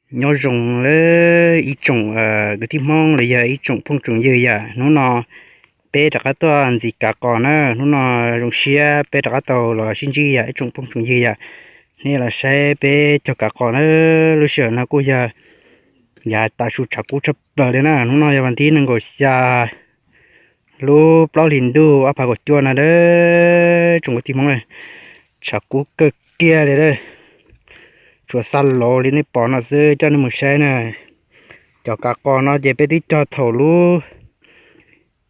Nyob zoo lawm ib tsoom kwv tij Hmoob los yog ib tsoom phooj tsoom ywg yom, hnub no peb rov qab tuaj ntxiv kav qos na. Hnub no zoo siab peb rov qab tau los sib ntsib yom ib tsoom phooj tsoom ywg yom. Nej los saib peb cog kav qos na, lub sij hawm no kuj yog yav tav su tshav kub tshaj plaws li na. Hnub no yog vas thib nees nkaum xya lub plaub hlis ntuj ob phav kaum cuaj no a tsoom kwv tij Hmoob na. Tshav kub kawg kiag li a, tshuav xa laus li nej pom no xwb coj nej mus saib na. Cov kav qos no ces peb twb cog thaum lub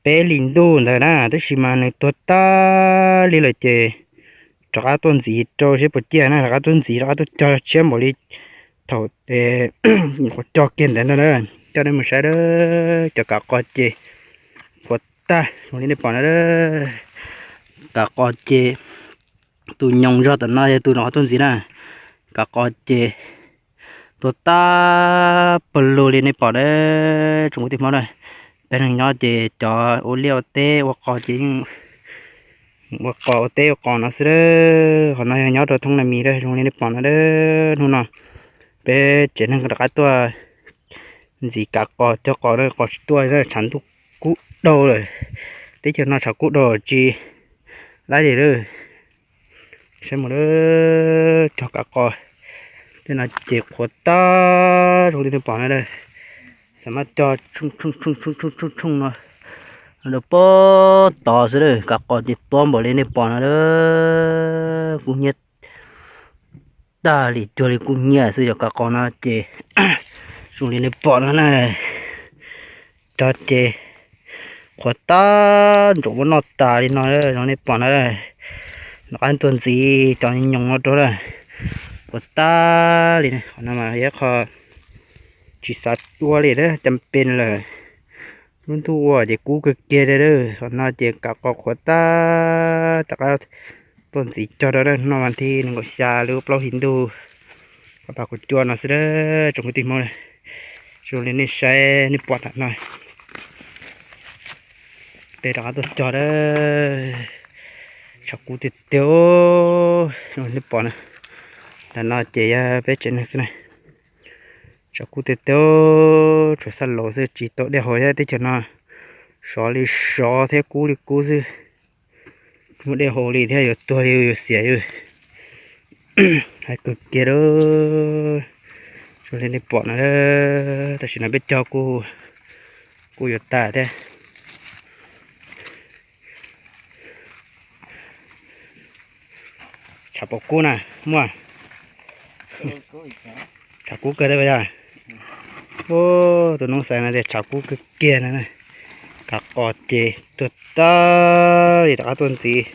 peb hlis ntuj ntawd na, tab sis mas nws tuag tag li lawm ces rov qab tuaj ntxiv rau seb puas ciaj na, rov qab tuaj ntxiv rov qab tuaj cog tshiab npaum li thaum cog kiag ntawd no na. Coj nej mus saib a, cov kav qos ces qhuav tag zoo li nej pom na. Kav qos ces tus nyoos zog tom no yog tus rov qab tuaj ntxiv na. Kav qos ces tuag tag pawg lug li nej pom a tsoom kwv tij Hmoob na. Peb neeg nyob ces cov ua liaj ua teb ua qos ces yeej ua qos ua teb ua qos no xwb a. Qhov no yog nyob rau thoob na mis a zoo li nej pom no a. Hnub no peb tsev neeg rov qab tuaj ntxiv kav qos cog qos na, qos tsis tuaj, tshav ntuj kub dhau lawm. Teb chaws no tshav kub dhau tsis laib li lawm. Saib mus a, cog kav qos tej no ces qhuav tag zoo li nej pom no a. Xam maj cog tshooj tshooj no rau pem tod xwb a, kav qos ces tuab npaum li nej pom no a. Kub hnyiab tag li cuag li kub hnyiab xwb cov kav qos no ces zoo li nej pom no na. Cog ces qhuav tag ntsoov muab noj tas li no zoo nej pom na. Rov qab tuaj ntxiv cov nyoos no rau a, qhuav tag li. Qhov no mas yog ib qho tsis xav ua li a, cas pes lawm. Lub ntuj ua ces kub kawg kiag li a. Qhov no ces kav qos qhuav tag rov qab tuaj ntxiv cog rau a. Hnub no vas thib nees nkaum xya lub plaub hlis ntuj ob phav kaum cuaj no xwb a tsoom kwv tij Hmoob na. Zoo li nej saib nej pom ntawm no, peb rov qab tuaj cog a. Tshav kub tiag tiag, zoo li nej pom na. Ntawm no ces yog peb tsev neeg xwb na. Tshav kub tiag tiag, tshuav xa laus xwb tsis tau dej haus thiab, teb chaws no sov li sov thiab kub li kub xwb. Tsis muaj dej haus li thiab, yuav tuag li yuav xiam li. Hais kawg kiag a, zoo li nej pom no, tam sim no peb cog kuj yuav tas thiab. Tshav pom kub na, muaj tshav kub kawg thiab yog. Tus noob xaiv no tias tshav kub kawg kiag no. Kav qos ces tuag tag li, rov qab tuaj ntxiv,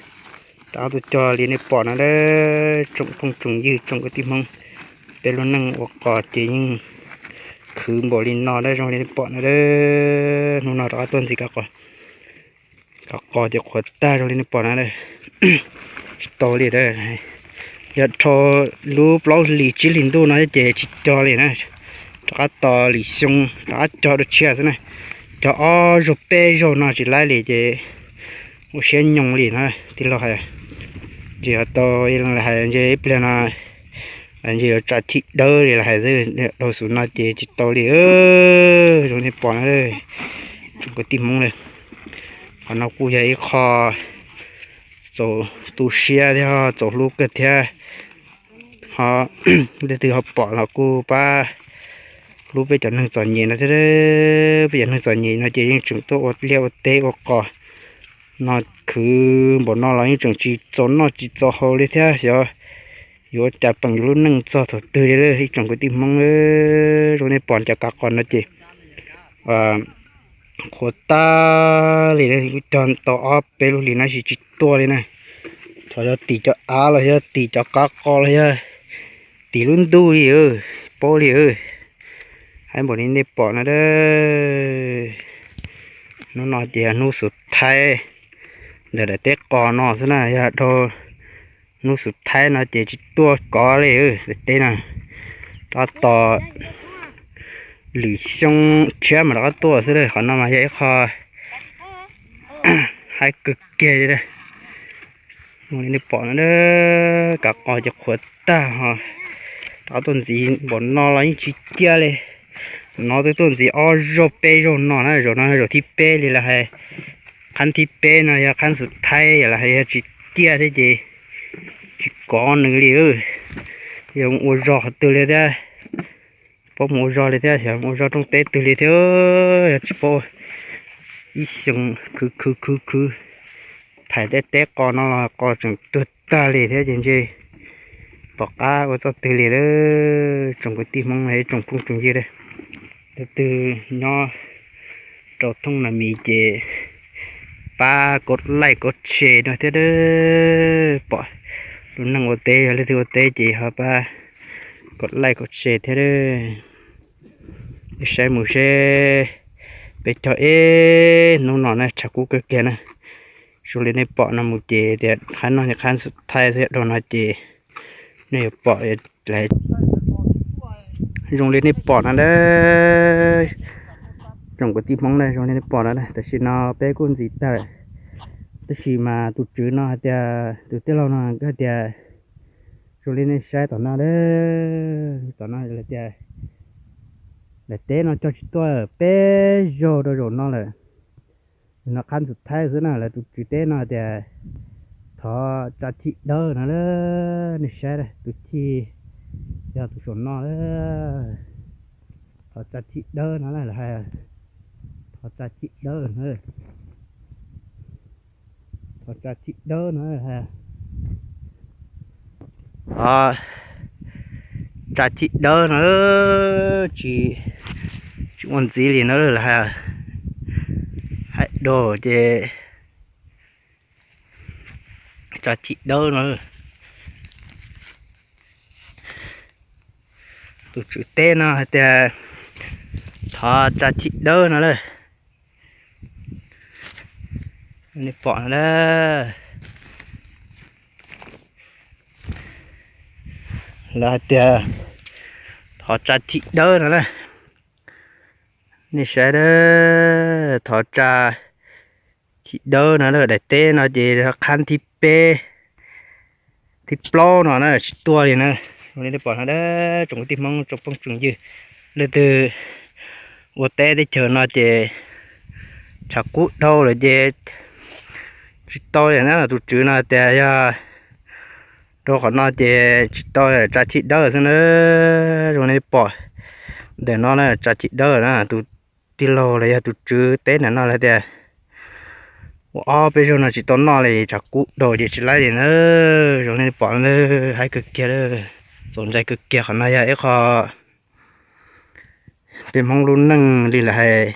rov qab tuaj cog li nej pom no a. Tsoom phooj tsoom ywg tsoom kwv tij Hmoob, peb lub neej ua qos ces yeej khwv npaum li no a, zoo li nej pom no a. Hnub no rov qab tuaj ntxiv kav qos, kav qos ces qhuav tag zoo li nej pom no a. Tsis tau li a, yog dhau lub plaub hlis tsib hlis ntuj no ces tsis cog li na. Rov qab tos lwm xyoo rov qab cog dua tshiab xwb na. Cog ob zaug peb zaug no tsis laib li ces ua siab nyoos li na tij laug hais. Ntsis ho tau hais ntsis ib pliag no ntsis yuav tsa thib dawb li los hais xwb, dhau xwb no ces tsis tau li. Zoo nej pom na, tsoom kwv tij Hmoob na, qhov no kuj yog ib qho txaus tu siab thiab txaus hlub kawg thiab. Ho leej twg ho pom los kuj pab hlub peb cov neeg txom nyem no thiab. Peb cov neeg txom nyem no ces yeej tseem tuaj ua liaj ua teb ua qos no, khwv npaum no los yeej tseem tsis txaus noj tsis txaus haus li thiab. Xyov yuav ua cas peem yus lub neej txog thaum twg li. Ib tsoom kwv tij Hmoob, zoo nej pom cov kav qos no ces qhuav tag li, cog tau ob peb lub hlis no tab sis tsis tuaj li na. Txawm yog tim cov av los yog tim cov kav qos los yog tim lub ntuj li, paub li. Hais npaum li nej pom no a, hnub no ces yog hnub xub thaib ntawm daim teb qos no xwb na. Yog dhau hnub xub thaib no ces tsis tuaj kov li daim teb no. Rov tos lwm xyoo tshiab mas rov qab tuaj xwb. Qhov no mas yog ib qho haib kawg kiag li. Nej pom no, kav qos ces qhuav tag ho Rov qab tuaj ntxiv npaum no los yeej tsis ciaj li. No twb tuaj ntxiv ob zaug peb zaug no na, zaum no zaum thib peb li lawm hais. Qhab thib peb no yog qhab xub thaib lawm hais, yog tsis ciaj thiab ces tsis kov nws li. Yog mus ua zog qhov twg li thiab, paub mus ua zog li thiab, xyov mus ua zog rooj teb twg li thiab, yog tsis paub. Ib xyoo khwv khwv khwv khwv, thaim teb teb qos no los qos tseem tuag tag li thiab ces ntshe pom qab ua txoj twg li lawm. Tsoom kwv tij Hmoob, tsoom phooj tsoom ywg, leej twg nyob rau thoob no mis ces pab kov like kov share no thiab. Pom lub neej ua teb, yog leej twg ua teb ces ho pab kov like kov share thiab. Saib mus seb peb cog ib hnub no na tshav kub kawg kiag na. Zoo li nej pom no mus ces tias qhab no qhab xub thaib thiab, dhau no ces nej yuav pom, zoo li nej pom no na. Tsoom kwv tij Hmoob na, zoo li nej pom no na, tam sim no peb kuj ntxiv tag lawm. Tab sis mas tus tswv no hais tias, tus tij laug no hais tias, zoo li nej saib tom no, tom no lawv tias daim teb no cog tsis tuaj peb zaug rau zaum no lawm. No qhab xub thaib xwb na, lawv tus tswv teb no hais tias thov tsa chij dawb no, nej saib tus chij yog tus saum no, thov tsa chij dawb no, thov tsa chij dawb no, thov tsa chij dawb no, thov tsa chij dawb no, tsis, tsis ua ntxiv li no lawm, hais dua ces tsa chij dawb no. Tus tswv teb no hais tias thov tsa chij dawb no lawm. Nej pom no, lawv hais tias thov tsa chij dawb no na. Nej saib, thov tsa chij dawb no, daim teb no ces qhab thib peb, thib plaub no na tsis tuaj li na. Zoo li nej pom no, tsoom kwv tij Hmoob, tsoom phooj tsoom ywg, leej twg ua teb teb chaws no ces tshav kub dhau lawm ces tsis tau li na. Tus tswv no tias yog rau qhov no ces tsis tau, tsa chij dawb xwb na. Zoo li nej pom ntawm no na, tsa chij dawb na. Tus tij laug los yog tus tswv teb ntawm no lawv tias ua ob peb zaug no tsis tau noj li, tshav kub dhau ces tsis laib li na. Zoo li nej pom na, haib kawg kiag, txaus ntshai kawg kiag. Qhov no yog ib qho peb Hmoob lub neej li lawm hais,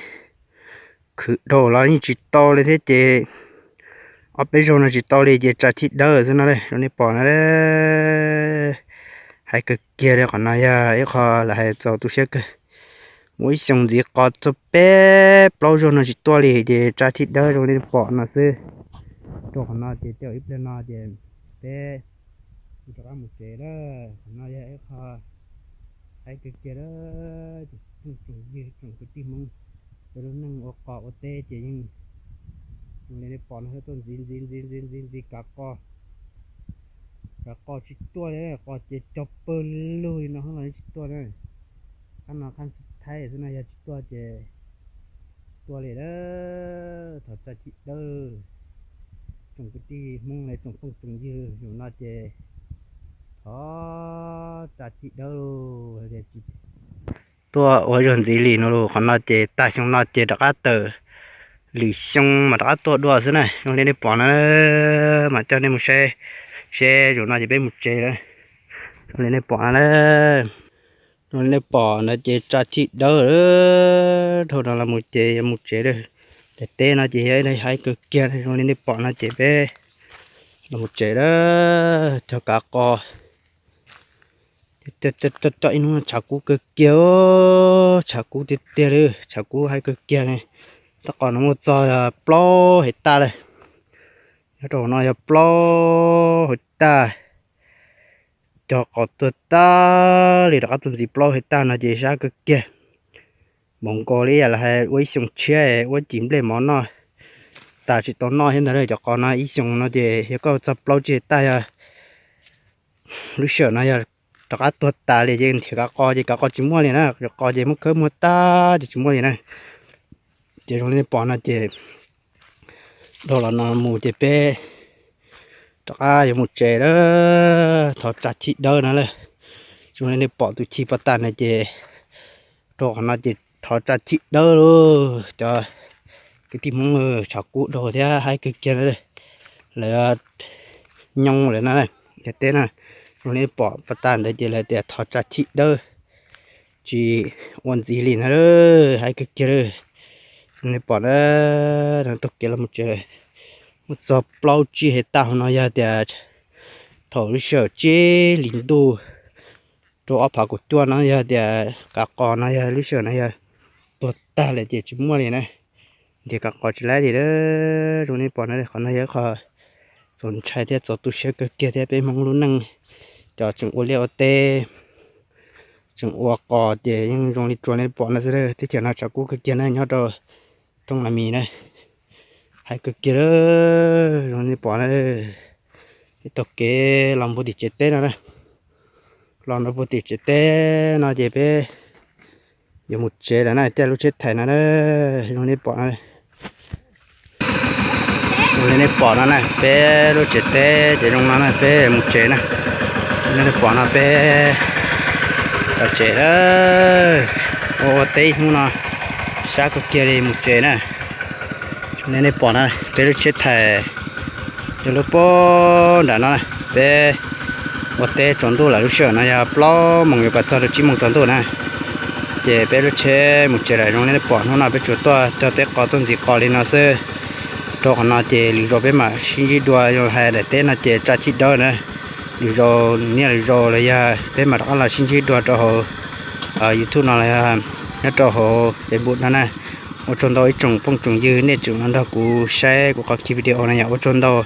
khwv dhau los yeej tsis tau li thiab ces ob peb zaug no tsis tau li ces tsa chij dawb xwb no. Zoo nej pom no, haib kawg kiag li. Qhov no yog ib qho lawv hais txaus tu siab kawg. Muaj ib xyoo ntxiv qos txog peb plaub zaug no tsis tuaj li ces tsa chij dawb zoo li nej pom no xwb. Rau qhov no ces tej zaum ib pliag no ces peb rov qab mus tsev lawm. Qhov no yog ib qho haib kawg kiag lawm. Tsoom phooj tsoom ywg, tsoom kwv tij Hmoob, peb lub neej ua qos ua teb ces yeej zoo li nej pom no, tuaj ntxiv ntxiv ntxiv ntxiv ntxiv ntxiv kav qos, kav qos tsis tuaj li. Qos ces cog pawg lug li no los yeej tsis tuaj na. Qab no qab xub thaib xwb no, yog tsis tuaj ces tuaj li lawm. Thov tsa chij dawb, tsoom kwv tij Hmoob los tsoom phooj tsoom ywg, zaum no ces thov tsa chij dawb, tuaj ua zaug ntxiv li no los. Qhov no ces tag xyoo no ces rov qab tawm lwm xyoo mas rov qab tuaj dua xwb na. Zoo li nej pom no, mam coj nej mus saib seb zaum no ces peb mus tsev lawm. Zoo li nej pom no, zoo li nej pom no ces tsa chij dawb. Dhau no los mus ces yuav mus tsev lawm. Daim teb no ces yog ib daim haib kawg kiag. Zoo li nej pom no ces peb los mus tsev lawm. Cog kav qos, cog cog ib hnub tshav kub kawg kiag, tshav kub tiag tiag li, tshav kub haib kawg kiag li. Tab qos no muaj txog plaub hais taj lawm, nyob rau no yog plaub hais taj. Cog qos tuag tag li rov qab tuaj ntxiv plaub hais taj no ces sab kawg kiag. Npaum nkaus li yam li hais ua ib xyoo tshiab ua cim nplej mov noj tas tsis tau noj thiab ntag. Cov qos no ib xyoo no ces yog koj txog plaub tsib hais taj, yog lub sij hawm no yog rov qab tuag tas li ces nrhiav kav qos ces kav qos tsis muaj li na, kav qos ces muab khawb muag tag ces tsis muaj li na. Ces zoo li nej pom no ces dhau los no mus ces peb rov qab yuav mus tsev lawm, thov tsa chij dawb no lawm. Zoo li nej pom tus chij pov tas no ces rau qhov no ces thov tsa chij dawb lauj. Cov kwv tij Hmoob tshav kub dhau thiab haib kawg kiag na, lawv nyob lawm na, ntiaj teb na. Zoo li nej pom pov tas ntawd ces lawv tias thov tsa chij dawb, tsis ua ntxiv li na, haib kawg kiag. Zoo li nej pom na, taug kev los mus tsev lawm, mus txog plaub tsib hais tag hauv no yog tias thaum lub sij hawm tsib hlis ntuj rau ob phav kaum cuaj no yog tias kav qos no yog lub sij hawm no yog tuag tag lawm ces tsis muaj li na, nrhiav kav qos tsis laib li. Zoo li nej pom na, qhov no yog qhov txaus ntshai thiab txaus tu siab kawg kiag thiab peb Hmoob lub neej, cov tseem ua liaj ua teb, tseem ua qos ces yeej zoo li tsuas nej pom no xwb. Teb chaws no tshav kub kawg kiag na, nyob rau thoob las mis na, haib kawg kiag. Zoo li nej pom na, peb taug kev los puag tim tsev teb no na, los rau puag tim tsev teb no ces peb yuav mus tsev lawm na, caij lub tsheb thais no na. Zoo li nej pom no, zoo li nej pom no na, peb lub tsev teb ces zoo no na, peb mus tsev na. Zoo li nej pom no peb los tsev lawm, ua ua teb ib hnub no sab kawg kiag li mus tsev na. Zoo li nej pom no, peb lub tsheb thais yog lub puag nram no na, peb ua teb tsaus ntuj lawm, lub sij hawm no yog plaub moos yuav pas txog rau tsib moos tsaus ntuj na. Ces peb lub tsheb mus tsev lawm, zoo li nej pom hnub no peb tsuas tuaj cog teb qos tuaj ntxiv qos li no xwb. Rau qhov no ces lwm zaus peb mam sib ntsib dua, zoo hais daim teb no ces tsa chij dawb na. Lwm zaus niaj lwm zaus los yog peb mam rov qab los sib ntsib dua rau hauv YouTube no los yog nyob rau hauv Facebook no na. Ua tsaug ntau ib tsoom phooj tsoom ywg nej tseem los nrog kuv saib kuv qhov video no yom, ua tsaug ntau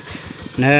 na.